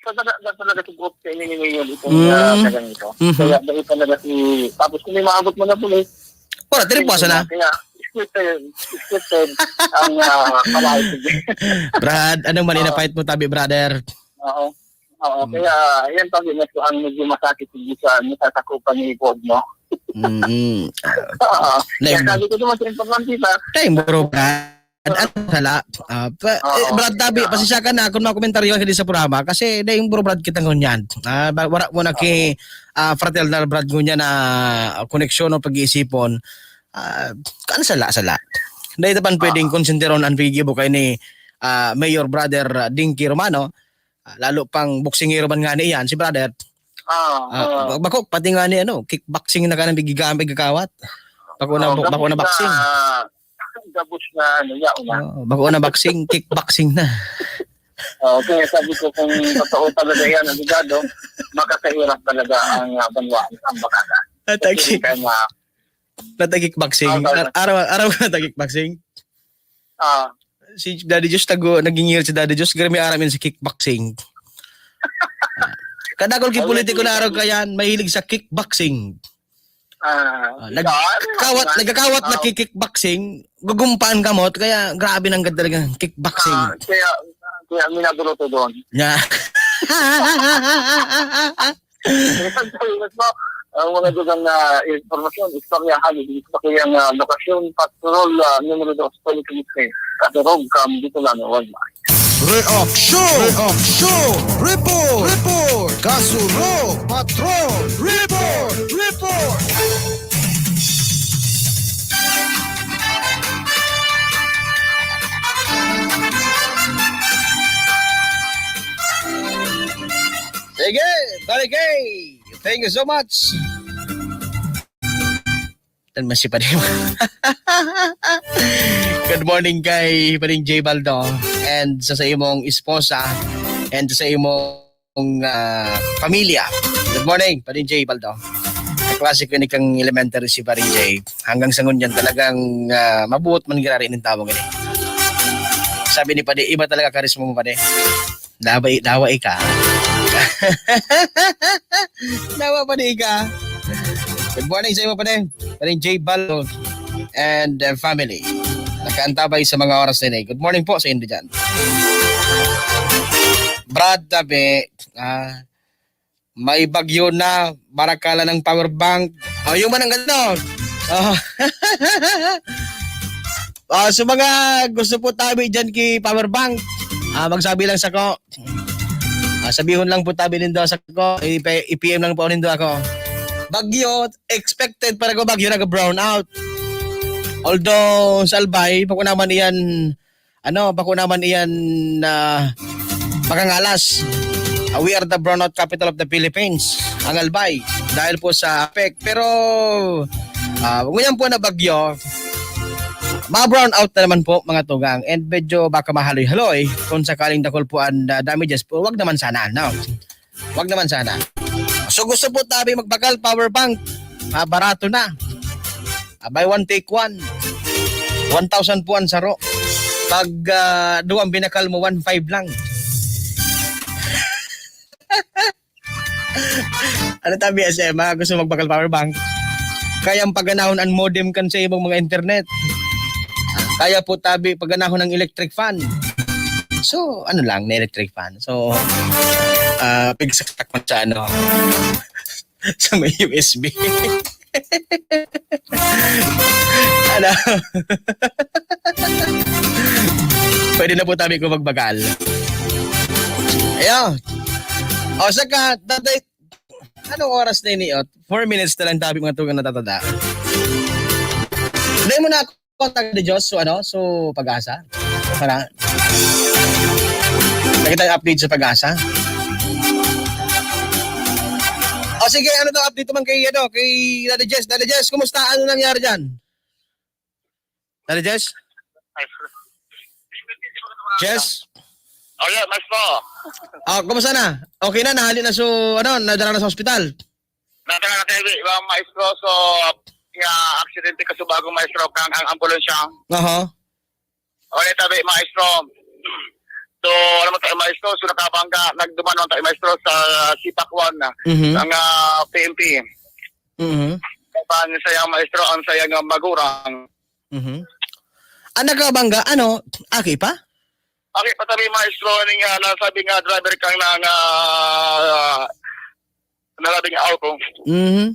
sa talaga, sa talaga siguro sa inyo ni Mayor itong, Mm. ah, tagang ito. Mhm. Kaya dai talaga si, tapos kung may maabot mo na pulis, Wala, diri po, sana. Kaya, scripted, scripted ang, ah, palayo. Brad, anong mali na Oo. fight mo, tabi, brother? Oo. Oo, Mm. kaya, yan, tabi, mas ang medyo masakit, hindi sa, nasasakupan ni Bob, no? Mm-mm. Oo. Kaya Nag- sabi ko naman sa importante, ha? Time, bro, Brad. Ano, sala? Ah, pa, eh, Oo, Brad Tabi, yeah. pasensya ka na kung mga komentaryo ka di sa programa kasi dai yung bro Brad kita ngunyan. Ah, ba-, wala mo na ki-, Oo. ah, fraternal Brad ngunyan na koneksyon o pag-iisipon. Ah, kan sala, sala. Dai ta pan pwedeng Oo. konsenteron ang paggigibo kay ni, ah, Mayor Brother, ah, Dinky Romano. Ah, lalo pang boksingero man nga ni iyan, si Brother. Ah, Ah, oo. ba-, bako, pati nga ni ano, kickboxing na ka nang gigamit, gagawat. Bako na, Oo, bako na gabos na, boxing. gabos na, ano, yaon na. Oo, bako na boxing, kickboxing na. Oo, kaya sabi ko, kung totoo talaga yan, ang ligado, makakahirap talaga ang, ah, banwaan, ang bakala. Natagi-, Kasi kaya nga, natagi kickboxing. Ah, Ar-, araw, araw ka natagi kickboxing? Ah. Si Daddy Josh, tago, naging year si Daddy Josh, gari may aram yun sa kickboxing. Kadagol ki Ayun, politiko na araw ayun. Kayan, mahilig sa kickboxing. Ah, Ah, nag-, yan, kakawat, yan. nagkakawat na Ah. kickboxing, gugumpaan kamot, kaya grabe nang ganda talaga ng kickboxing. Ah, kaya, kaya minaburuto doon. Yeah. Ang mga dugang na impormasyon, istorya, hali, dito sa kayang, ah, lokasyon, patrol, ah, numero dos, Police Station, Katurog, Kam, dito lang, wag na. Reaksyon! Reaksyon! Report! Report! Kasurog! Patrol! Report! Report! Sige, balik, eh! Thank you so much! Tan man si Padre. Good morning kay Padre J Baldo and sa, sa imong esposa and sa imong, ah, pamilya. Good morning, Padre J Baldo. Kaklase ko ni kang elementary si Padre J. Hanggang sa ngunyan talagang, ah, mabuot man girari ning tawo ngini. Sabi ni Padre, iba talaga karisma mo, Padre. Dawa, dawa ika. Dawa pa di ika. Good morning sa iyo, pare. Pare J Baldo and, uh, family. Nakaantabay sa mga oras na ini. Good morning po sa inyo dyan. Brad Tabi, ah, may bagyo na, barakala ng power bank. Oh, yung man ang ganito. Oh. Ah, sa mga gusto po tabi dyan ki power bank, ah, magsabi lang sa ko. Ah, sabihon lang po tabi nindo sa ko, ipe-, i-P M lang po nindo ako. Bagyo, expected pa nagwa bagyo, naga-brown out. Although, sa Albay, bako naman iyan, ano, bako naman iyan na makangalas. Uh, we are the brownout capital of the Philippines, ang Albay, dahil po sa APEC. Pero, ah, ngunyan po na bagyo, ma-brown out na naman po, mga tugang. And medyo baka mahaloy-haloy kung sakaling dakul po ang, ah, damages po. Wag naman sana, no? Wag naman sana. So, gusto po tabi magbakal power bank. Ah, barato na. Ah, buy one, take one. One thousand po ang saro. Pag, ah, duwang binakal mo, one five lang. Ano tabi, S M, ah? Gusto magbakal power bank? Kayang paganahon ang modem kan sa ibang mga internet. Kaya po tabi paganahon ng electric fan. So, ano lang, na electric fan. So, ah, pigsak-tak man sa ano, sa may U S B. Ano? Pwede na po tabi ko magbakal. Ayan. O, saka, tatay, anong oras na ini, oh? Four minutes na lang tabi, mga tugang natatada. Dahil mo na ako, Taga Diyos, so ano, so Pag-asa. Para nakita yung update sa Pag-asa. O sige, ano to, update naman kay, ano, kay Daddy Jess. Daddy Jess, kumusta? Ano nangyari dyan? Daddy Jess? Jess? Oh, yeah, maestro. Ah, kumusta na? Okay na, nahali na so, ano, nadala na sa ospital? Nadala na tayo, eh, mga maestro. So, ya, aksidente ka subago, maestro, kang ang ambulansya. Aha. O, tabi, maestro. So, alam mo tayo, maestro, so nakabangga, nagduman naman tayo, maestro, sa Sipak one, Mhm. ang ah, P M P. Mhm. Ang sayang, maestro, ang sayang nga magurang. Mhm. Ang nakabangga, ano, aki pa? Okay, patabi, maestro, ning uh, nasabi nga driver kang nang uh, nalabing auto. Mhm.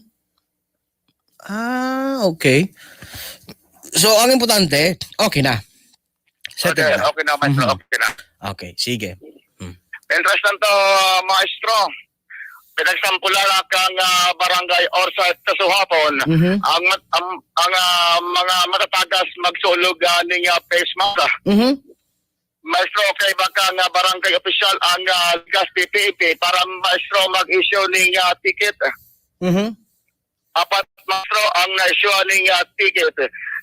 Ah, okay. So, ang importante, okay na. Okay, Settled na. okay na, maestro, Mhm. okay na. Okay, sige. Mientras tanto, uh, maestro, pinagsampulan na kang uh, barangay Orsay sa Suhapon. Mhm. Ang, mat- ang, ang uh, mga matatagas magsulog uh, ning uh, face mask. Mhm. Maestro, kay baka nga barangay official ang uh, Legazpi P N P para maestro mag-issue ning uh, ticket. Mhm. Apat maestro ang na-issue ning uh, ticket.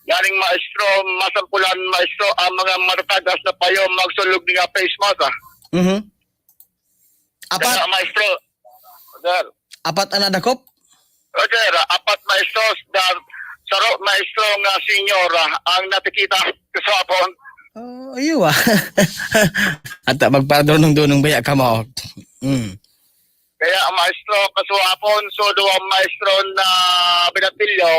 Ganing maestro, masampulan maestro ang mga matatagas na payo magsulog ning uh, face mask. ah. Mhm. Apat, Kaya maestro, sir, apat ang nadakop? o sir, apat maestro, da, saro maestro nga senior ah, ang natikita sa hapon. Oh, iyo ah. Ata magparadunong-dunong baya ka mo. Mm. Kaya ang maestro, kasuhapon, so duwa maestro na binatilyo,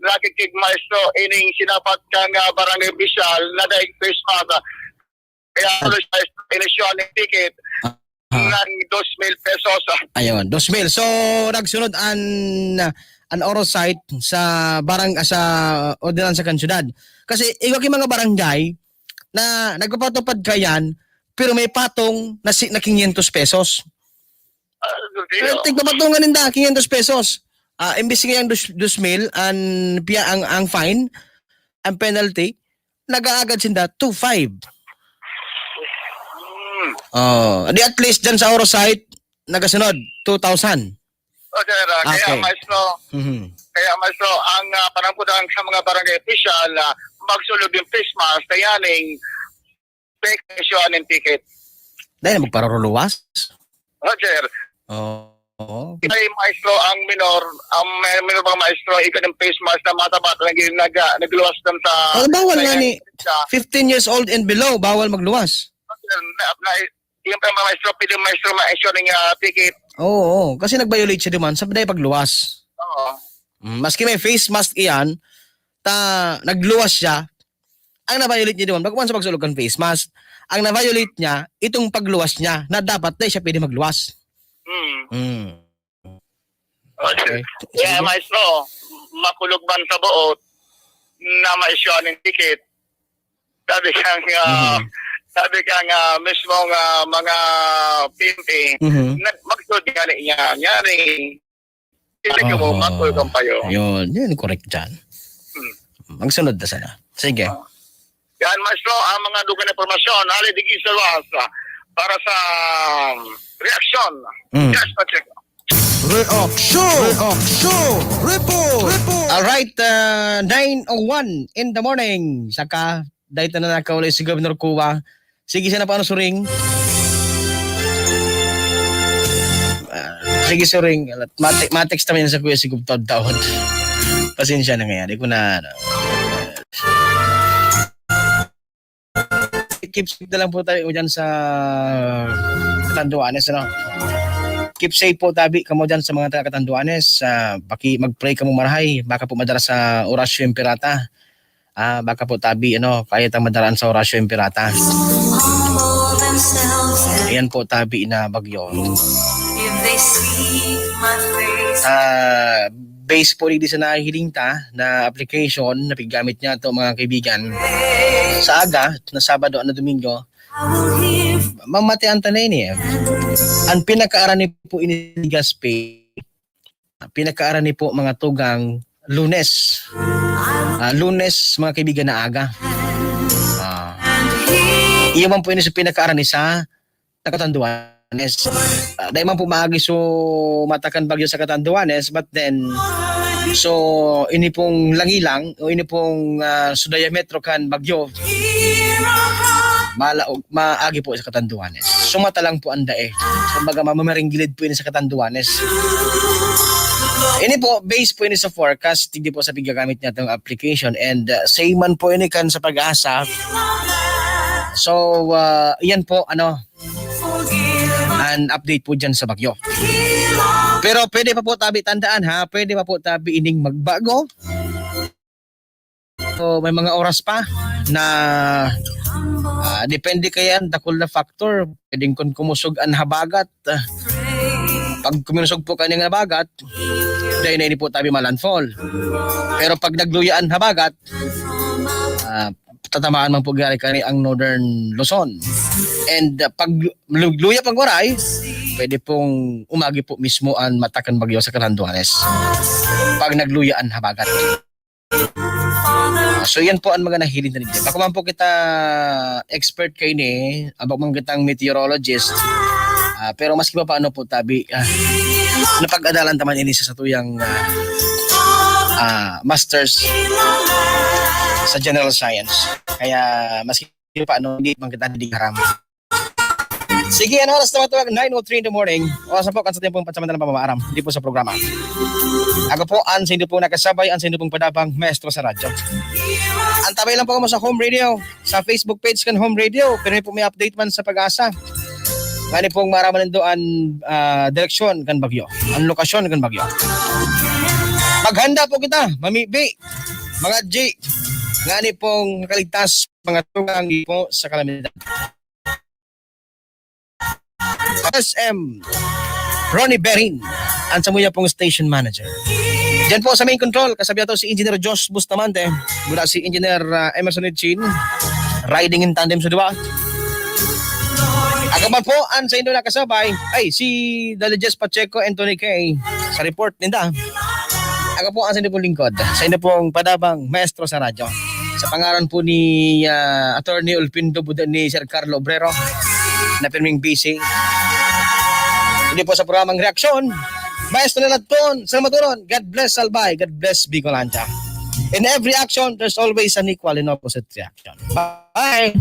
nakikig maestro ining sinapat kang ah, barangay official na daig Christmas. ah. Kaya tuloy sa maestro, inisyu ang ticket Ah. ng dos mil pesos. ah. Ayun, dos mil. So, nagsunod an an oversight sa barang sa ordinansa kan syudad. Kasi iba ki mga barangay na nagpapatupad kayan pero may patong na si na quinientos pesos. Ah, Pero sino? tigpapatungan ninda quinientos pesos. Ah, imbis nga yung dos, dos mil ang piya ang ang fine, ang penalty, nagaagad sinda two five. Hmm. Oh, di at least dyan sa oversight nagasunod two thousand. O sir, ah, kaya Okay. maestro, Mhm. kaya maestro, ang uh, panamputan sa mga barangay official, uh, magsulog yung face mask, kaya ning fake issue ang ticket. Dahil magpararuluwas. O sir, Oo. kay maestro ang minor, ang may minor bang maestro, ikan ng face mask na mataba, talagang nag, nagluwas lang sa... Oh, bawal sa- nga ni sa, fifteen years old and below, bawal magluwas. na, na, yung pa mga maestro, pwede maestro ma-issue ng uh, ticket. Oo, oo. Kasi nag-violate siya duman sa dahil pagluwas. Oo. Mm, maski may face mask iyan, ta nagluwas siya, ang na-violate niya duman, bagaman sa pagsulog kan face mask, ang na-violate niya, itong pagluwas niya, na dapat na siya pwede magluwas. Hmm. Mm. Okay. Okay. Kaya Sige. maestro, makulog man sa buot na ma-issue ng ticket. Sabi ka nga, Mhm. sabi ka nga mismo nga mga P N P, Mhm. nag- magsud nga niya, nga ni Hindi ka mo Oo. Makoy kang payo. Yun, yun, correct dyan. Hmm. Magsunod na sana. Sige. Ah. Yan, Maestro, ang mga dugang na impormasyon. Ali, digdi sa luwas, ah, para sa, um, reaksyon. Mm. Yes, Pacheco. Reaksyon! Reaksyon! Report! Report! Alright, uh, nine oh one in the morning. Saka, dahil na nakaulay si Governor Cua. Sige, sana pa ano, Suring? Ah, sige, Suring. Mate-, matext naman yun sa Kuya Sigub taon-taon. Pasensya na ngayon. Di ko na, ano. Keep safe na lang po tayo dyan sa Catanduanes, ano? Keep safe po, tabi kamo dyan sa mga taga Catanduanes. Ah, paki-, mag-pray kamo marahay. Baka po madara sa Horacio Imperata. Ah, baka po, tabi, ano, kaya tang madaraan sa Horacio Imperata. Ayan po, tabi na bagyo. Ah, base po digdi sa nahihiling ta na application na piggamit niya to, mga kaibigan, sa aga na Sabado na Domingo, mamatian ta na ini, eh. Ang pinakaarani po ini gaspe, pinakaarani po, mga tugang, Lunes. Ah, Lunes, mga kaibigan, na aga. Ah. Iyo man po ini sa pinakaarani sa Catanduanes. Ah, dahil man po maagi so matakan bagyo sa Catanduanes, but then, so, ini pong langilang, o ini pong, ah, so diametro kan bagyo, malaog, maagi po sa Catanduanes. So, mata lang po ang dae. Kumbaga, mamaringgilid po ini sa Catanduanes. Ini po, base po ini sa forecast, hindi po sa piggagamit niya itong application. And, ah, same man po ini kan sa PAGASA. So, ah, yan po, ano, an update po dyan sa bagyo. Pero pwede pa po, tabi, tandaan ha, pwede pa po, tabi, ining magbago. So, may mga oras pa na, ah, depende kaya, dakul na factor. Pwedeng kun kumusog an habagat. Ah, pag kumusog po kaning habagat, dahil na ini po, tabi, malandfall. Pero pag nagluya an habagat, ah, tatamaan man po gari kani ang Northern Luzon. And, ah, pag lu-, luya pag waray, pwede pong umagi po mismo ang matakan bagyo sa Catanduanes. Pag nagluya an habagat. Ah, so, yan po ang mga nahiling na ninyo. Bako man po kita expert kaini, abak man kitang meteorologist. Ah, pero maski pa paano po, tabi, ah, napag-adalan ta man ini sa satuyang, ah, ah, masters sa general science. Kaya maski pa paano, hindi man kita nadigaram. Sige, ano oras na matawag? Nine oh three in the morning. Oras na po, kan sa tiempong pansamantalang pamamaaram. Hindi po sa programa. Ako po, ang sa inyo pong nakasabay, ang sa inyo pong padabang, maestro sa radyo. Antabay lang po kamo sa Home Radio, sa Facebook page kan Home Radio. Pero po may update man sa PAGASA. Ngani pong maraman nindo an, ah, direksyon kan bagyo, an lokasyon kan bagyo. Maghanda po kita, mamibi, mga G. Ngani pong makaligtas, mga tugang po sa kalamidad. S M Ronnie Berin, ang samuya pong station manager. Diyan po sa main control, kasabi nato si Engineer Josh Bustamante, mula si Engineer, ah, Emerson Echin, riding in tandem sa duwa. Ako man po, ang sa inyo nakasabay, ay, si Dali Jess Pacheco and Tony K sa report ninda. Ako po ang sa inyo pong lingkod, sa inyo pong padabang maestro sa radyo. Sa pangaran po ni, ah, Attorney Ulpindo Buda, ni Sir Carlo Obrero, na pirming busy. Hindi po sa programang Reaksyon, Maestro Laladton, Salmaturon, God bless Albay, God bless Bicolandia. In every action, there's always an equal and opposite reaction. Bye!